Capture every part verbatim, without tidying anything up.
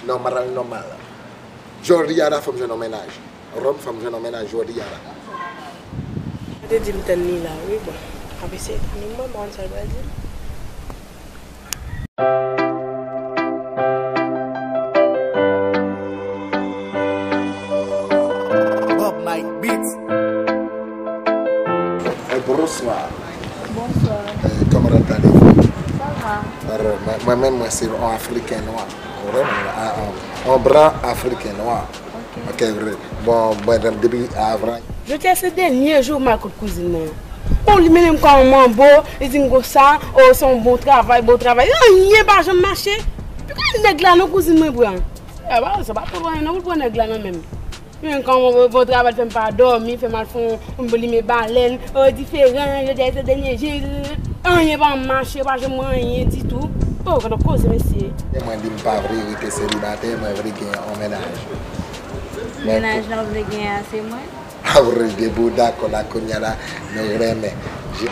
Nòmal, nòmal. Jodi a la, fò m jwenn yon mennaj. Ròm, fò m jwenn yon mennaj jodi a la. Yo te di m tann li la, wi, bon. Ap eseye tann li, mwen, m pa konn sa l pral di m. Bob Mike Beats. Eh, bonsoir. Bonsoir. Eh, comment allez-vous? Ça va. Alors, mwen, mwen menm, mwen se yon Afriken nwa. Ou konprann? Ah, ah, yon blan Afriken nwa. Ok. Ok, vre. Bon, bon, depi avan. Jodi a se dènye jou m al kot kouzin mwen an. Bon, li mennen m kòm yon manbo, li di m konsa, o, se yon bon travay, bon travay. Anyen pa janm mache. Poukò nèg la non kouzin mwen pran? E pa, sa pa twò anyen non pou l pran nèg la nan men m. Men kòman bon, bon travay fè m pa dòmi, fè m al fè yon, yon limen balèn, o diferan, yo di se dènye jou, anyen pa mache, pa janm anyen ditou. O, gade koze, mesye. E mwen di m pa vle rete selibatè, mwen vle gen yon mennaj. Mennaj la w vle gen an, se mwen. A vre, depi w dakò la, kounye a la, nou renmen. Je-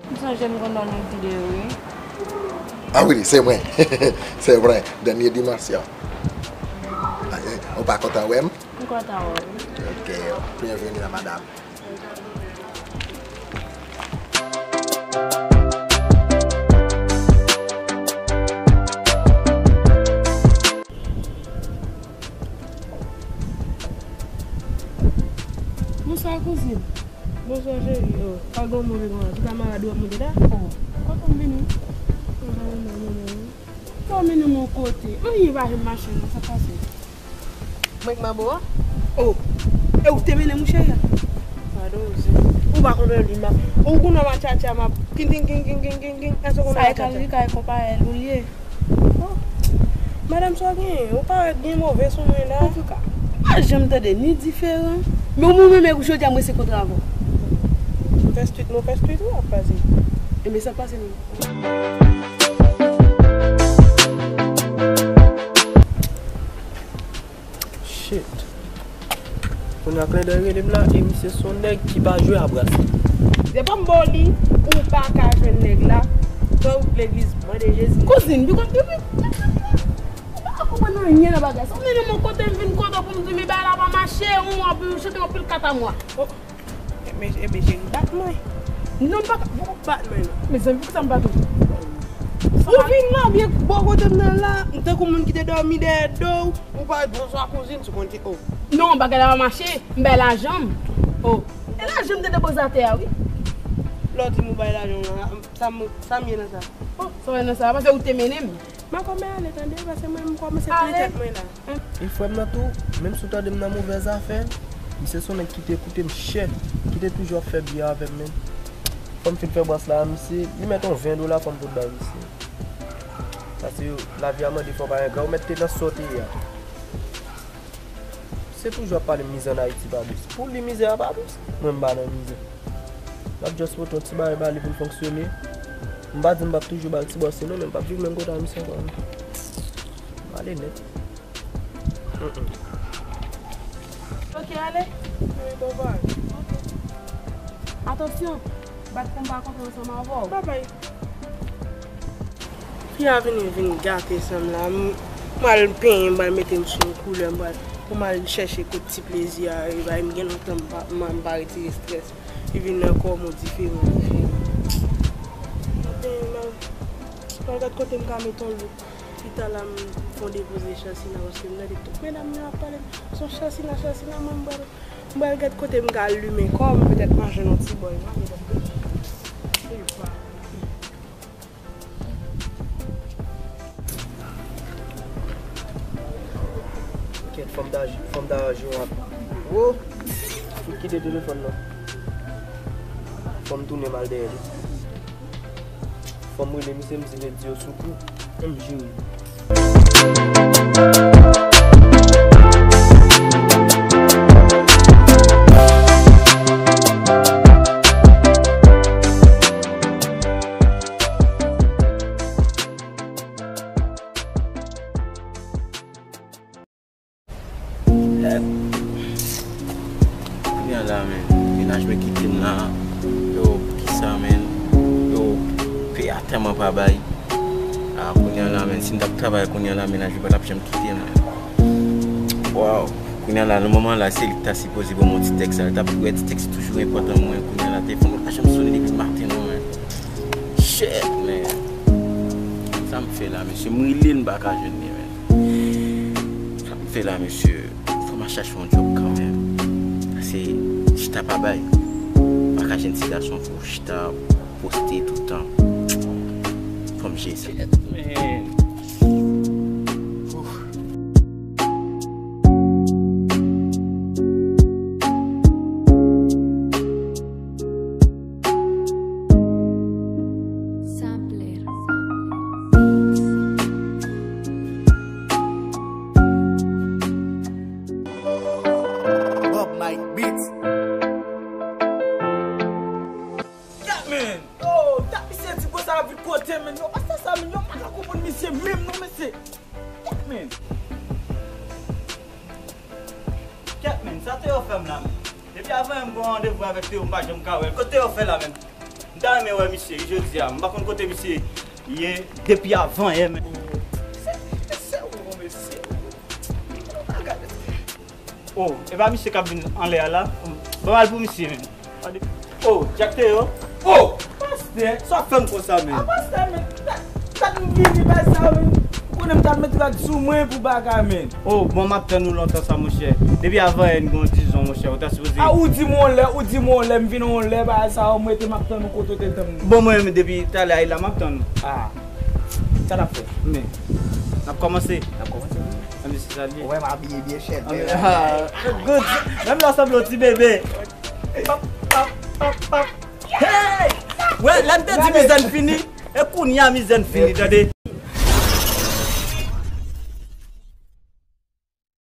M sonje m konn nan yon videyo, wi. Ah wi, se mwen. Se vre, dènye dimansyon. Ou pa kontan wè m? M kontan wè w. Ok, byenveni la, madanm. Bonswa, kouzin. Bonswa, cheri. Oh, pa gen moun vin la. Tout kamarad ou ap monte la? Oh, kote w vini? Mwen pa renmen moun, non. Sa w mennen m yon kote? Anyen pa janm mache non, sa k pase? Mwen k manbo a? Oh, e ou k te mennen m wi, cheri? Padon, wi, cheri. Ou pa konn li, m ap, ou konnen m ap tchatcha, m ap king, king, king. Èske w konnen m ap tchatcha? Sa e Kalrika e konpayèl ou l ye. Oh. Madanm, sa w genyen? Ou parèt byen move sou mwen la. Antouka, m pa janm tande ni diferan. Men ou menm, jodi a, mwen se kontra avè w. Mwen fè street, mwen fè street, wi, ap pase. Ebyen, sa k pase menm? Shit. Kounye a Klendèy rele m la, e misye se yon nèg ki pa jwe a brasa. Depi m ba w li, ou pa ka jwenn nèg la, fò w legliz, mande Jezi. Kouzin, bikòm, bikòm, ou pa konprann anyen nan bagay sa. Ou mennen m yon kote, m vin kote w pou m di, men bagay la pa mache, ou ap chante yon pil katamwa. Oh. Ebyen, ebyen, cheri, bat mwen. Non, m pa ka. Ou bat mwen, non. Mezanmi, poukisa m bat ou? Ou vin la, byen bò kote m nan la, m tankou moun ki te dòmi dèyè do w, ou pa di bonswa kouzin, sou konn ti, oh. Non, bagay la pa mache, m bay lajan m. Oh. E lajan m te depoze atè a, wi. Lè w di m ou bay lajan w la, sa m, sa m ye nan sa? Oh, sa w ye nan sa? Paske ou te mennen m. Makòmè ale tande, paske mwen m kòmanse plen tèt mwen la. E frè m nan tou, menm si w tande m nan movèz afè, misye se yon nèg ki te koute m chè, ki te toujou ap fè byen avè m menm. Fò m fin fè bras la a misye, li mèt yon ven dola fò m pot bay misye. Paske lavi a mande fò w pa engra, ou mèt te nan sa w te ye a. Se toujou ap pale mizè ann Ayiti pa dous. Pou li mizè a pa dous, mwen m pa nan mizè. M ap just pote yon ti bagay ba li pou l fonksyone. M pa di m p ap toujou ba l ti bòs li non, men m p ap viv menm kote a misye ankò non. M ale nèt. Mm, mm. Ok, ale. Wi, bon, bye. Ok. Atansyon, bat pou m pa kanpe ansanm avè w. Bye bye. Fi a vini vin gate san m la. M, m al penyen, m al mete m sou yon koulè, m al, pou m al chèche kot ti plezi a rive. M gen lontan m pa, m, m pa retire strès. Li vin nan kò m yon diferan, diferan. M al penyen, m al, m al gad kote m ka mete yon look. Pita la, m fè yon depoze Chelsea la, paske m tande tout medam yo ap pale m. Se yon Chelsea la, Chelsea la, mwen m pral, m pral gad kote m ka limen kò m, petèt m a jwenn yon ti bòy. M a jwenn yon ti bòy. Kèt, fò m ta, fò m ta jwe yon ap. Wo! Fout kite telefòn nan. Fò m tounen m al dèyè li. Fò m rele misye, m di l di yo sou kou. M jere. Kounye a la, men, mennaj mwen kite m la. Yo, kisa, men? Yo, Tèlman pa bay. Ah, kounye a la, men, si m t ap travay kounye a la, mennaj mwen pa t ap janm kite m. Waw. Kounye a la, nan moman la, se li ki ta sipoze ban mwen ti tèks la. Li t ap wè ti tèks toujou enpòtan mwen. Kounye a la, telefòn mwen pa janm sonnen depi maten non, men. Shit, man. Sa m fè la, mesye? M rele l, m pa ka jwenn li, men. Sa m fè la, mesye? Fò m al chache yon djòb kanmenm. Pase chita pa bay. M pa ka jwenn ti gason pou chita poste tout tan. Fò m jere sa. Shit, man. Ouf. Sampler. Bob Mike Beats. Yeah, man. Oh, dat misye di konsa ap vin kote, man. Yo, pastè sa, man, yo pa ka konprann misye menm non, mesye. Yeah, man. Kèt, men, sa Teo fè m la, men. Depi avan yè m gen yon randevou avèk Teo, m pa janm ka wè l. Kote Teo fè la, men? M ta renmen wè misye wi jodi a. M pa konn kote misye ye depi avan yè, men. Se, se ou, mesye. Ou pa gade. Oh, e pa misye k ap vin anlè a la? Ban m al pou misye, men. Oh, Jack Teo. Oh, pastè, sa w ap fè m konsa, men? A, pastè, men, dat, dat m vini bay sa, men. Ou konnen m t ap met rad sou mwen pou bagay, men. Oh, bon, m ap tann ou lontan sa, monchè. Depi avan yè n gen yon dizon, monchè, ou ta sipoze. A, ou di m yon lè, ou di m yon lè, m vin yon lè, bagay sa, ou m rete m ap tann ou kote w te tann mwen. Bon, mwen menm, depi talè a la, m ap tann ou. A, sa n ap fè? Men, n ap kòmanse. N ap kòmanse, wi. Ann di se sa l ye. Ou wè m abiye byen chè. Ann di, ah, good. Menm lè w sanble yon ti bebe. Pap, pap, pap, pap. Hey! Wè, lè m te di mizè n fini, e kounye a mizè n fini, tande.